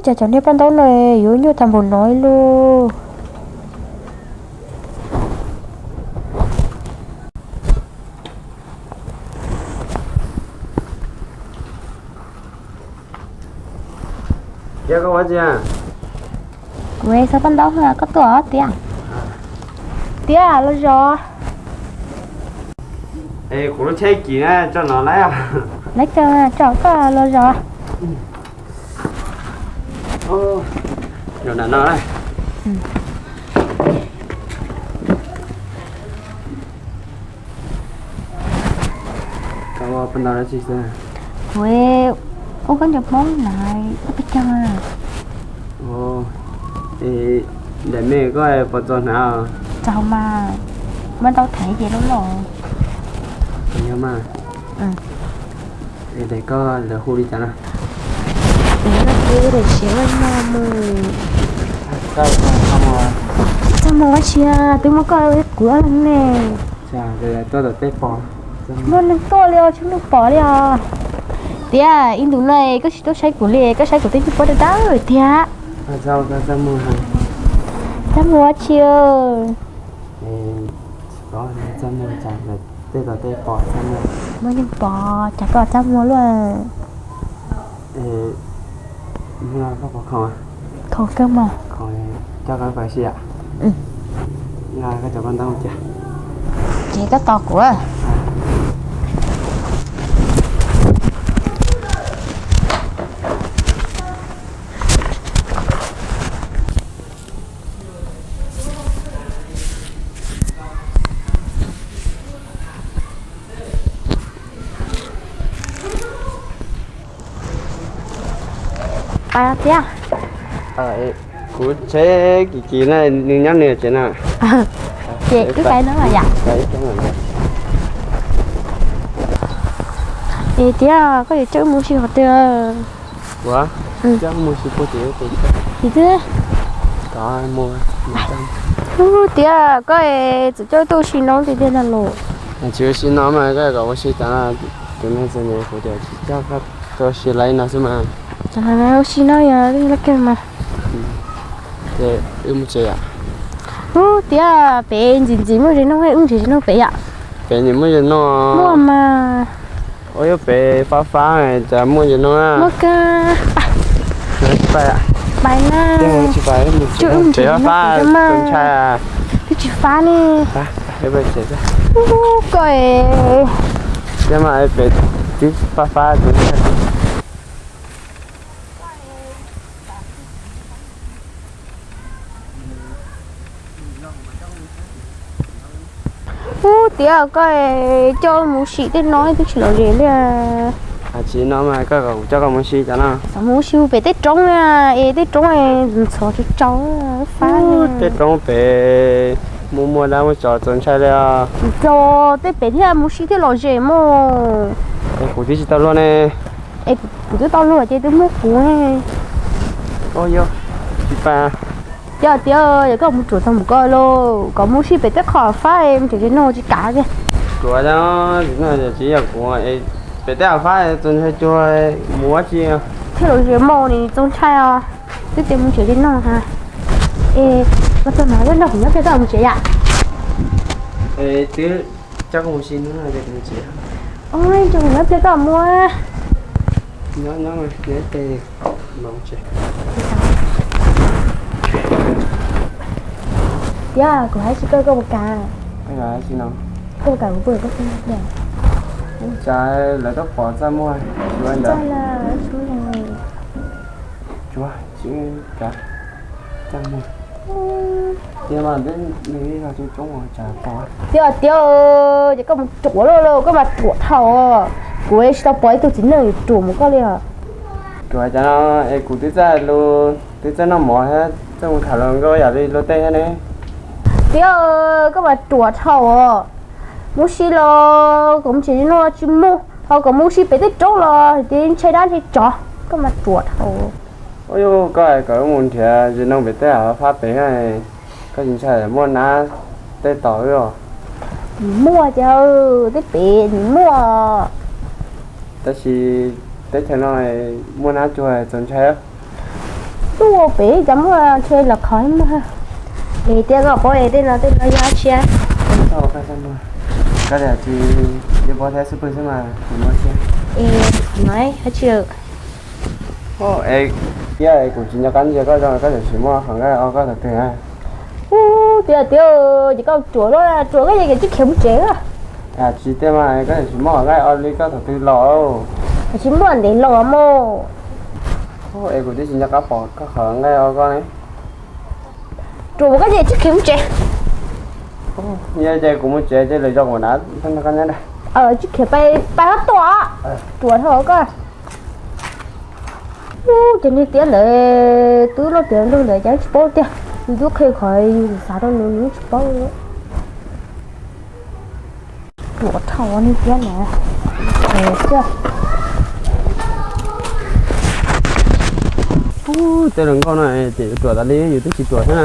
Cas cov niag paj ntaub no yuav nyuaj tag npaum no li lauj. Kuv xav paj ntaub, koj tuaj tiag. Tiag los zov. Es kuv lub tsheb kis na, tso no lawm. Lawv kawg tso koj los zov. Zaum no na. Koj ua paj ntaub dab tsi xwb? Kuv ua khaub ncaws Hmoob na, koj peb caug. Daim me koj puas txaus hnav? Txaus mas, muab tau thaiv ces loj loj. Yog mas. Es daim koj lawv hu li cas no? Daim no ces daim siav no mus. Txaj muag dab tsi, twb muaj koj kuv ob leeg ne. Muaj neeg tuaj li os, tsis muaj neeg pom li os. Tiag, ib ntus no koj tsis tuaj saib kuv li, koj saib kuv tej nyuag pob dawb dawb tiag. Txaj muag dab tsi? Muaj neeg pom, cas koj txaj muag luaj. Kho kawg mas. Coj koj pais si. Koj cov paj ntaub cia, ces koj tos kuv. Pais tiag. Kuv tsheb kis kis na, nws nyob nws tsev na. Ces wb pais no yom. Es tiag, koj yuav coj wb mus si qhov twg? Ua, coj mus si puag tim ub. Tim twg? Ub, tiag, koj txawm coj wb tuaj ua si no tiag tiag ntag los. Tsis ua si no mas koj kom ua si tas, tus neeg txom nyem kuv tias tsis coj koj tuaj ua si li no xwb mas. Ua si no yog laj kawg mas. Ces wb mus tsev yom. Ub, tiag, pem ntxim ntxim muaj zes noj, wb mus tsev zes noj pem yom. Pem ntxim muaj zes noj. Muaj mas. Ua yog pem fab fab cas muaj zes noj na. Muaj kawg. Pais na. Pem fab fab, tus ntshai. Twb tsis fab ne. Koj es. Pem twb fab fab tus ntshai. Ub, tiag, koj coj mus sim tej no twb tsis lom zem li. Tsis no mas koj kom kuv coj koj mus si cas no. Mus si pem tej roob na, es tej roob ntxhov tsau tsau fab. Tej roob pem muaj muaj dab muaj tsov txaus ntshai li os. Txog tej pem thiaj mus si thiaj lom zem mog. Es kuv twb tsis tau luag ne. Es kuv twb tau luag ces twb muab kuv. Yog, tsis pas. Yog tiag, yog koj mus ruam tag mus koj lauj, kom mus si pem tej qhov fab es mus tsev no tsis kav tiag. Ruam, tsis yog kuv, pem tej qhov fab txaus ntshai cuag mus ua tsi. Thiaj lom zem mog, nws txaus ntshai os. Twb tias mus tsev li no ha. Es koj tuaj no, nrog kuv nyob pliag koj mus tsev yom. Twb coj koj mus si hnub no ces kuv mus tsev. Nrog kuv nyob pliag koj mus. Nyob nyob, nyob tes. Tiag, kuv hais tsis koj, koj puas kam? Koj puas kam kuv pw koj tsev? Cas lawv tuaj pom txaj muag, tsuav ntawd. Tsuav, tsis kav txaj muag. Tiag mas, nws ib zog coob coob cas pom. Tiag tiag, ces koj mus ruam lauj, koj mas ruam dhau. Kuv tsis tau pom ib tug txiv neej yuav ruam mus koj li os. Ruam cas no es kuv twb txawj lus, twb txawj noj mov thiab txawj mus tham hluas nkauj yam li luag tej thiab ne. Tiag, koj mas ruam dhau os. Mus si los kom mus tsev li no tsis mus, ho kom mus si pem tej roob los ces ntshai dab ntshai tsov, koj mas ruam dhau. Ua yog koj kom wb mus nrhiav zes noj pem tej qhov fab pem, koj tsis ntshai muaj nab tej tom wb os? Nws muaj cas, tej pem nws muaj. Tab sis teb chaws no muaj nab cuag txaus ntshai. Tuaj pem cov muaj ntshe los khov muag. Es tias koj paub es tej no tej no yog dab tsi? Koj tias tsis, yuav pov thiab xub pwg xwb mas kuv muab thiab. Es no dab tsi? Tias kuv tsis nco qab ntsia koj zoo, koj tseem tsis muaj qhov nqaij o koj thaum twg na? Ub, tiag tiag, ces koj ruam, ruam koj ces tsis khiav mus tsev. Tsis tiag mas koj tseem tsis muaj qhov nqaij o li koj thaum twg los? Tsis muaj ntev los mus. Es kuv twb tsis nco qab pom koj qhov nqaij o koj ne. Ruam koj ces tsis khiav mus tsev. Yog ces kuv mus tsev ces lwm zaus kuv na, koj nyob. Tsis khiav, pais pab tuaj. Ruam dhau koj. Ub, ces niag tiab ntawd twb loj tiav nrog ntawd cas tsis paub tiag. Yus twb qhia qhov yus xav rau nws nws tsis paub. Ruam dhau niag tiab ntawd. Ub, tej hluas nkauj no ces yuav ruam tas li yus twb tsis ruam thiab na.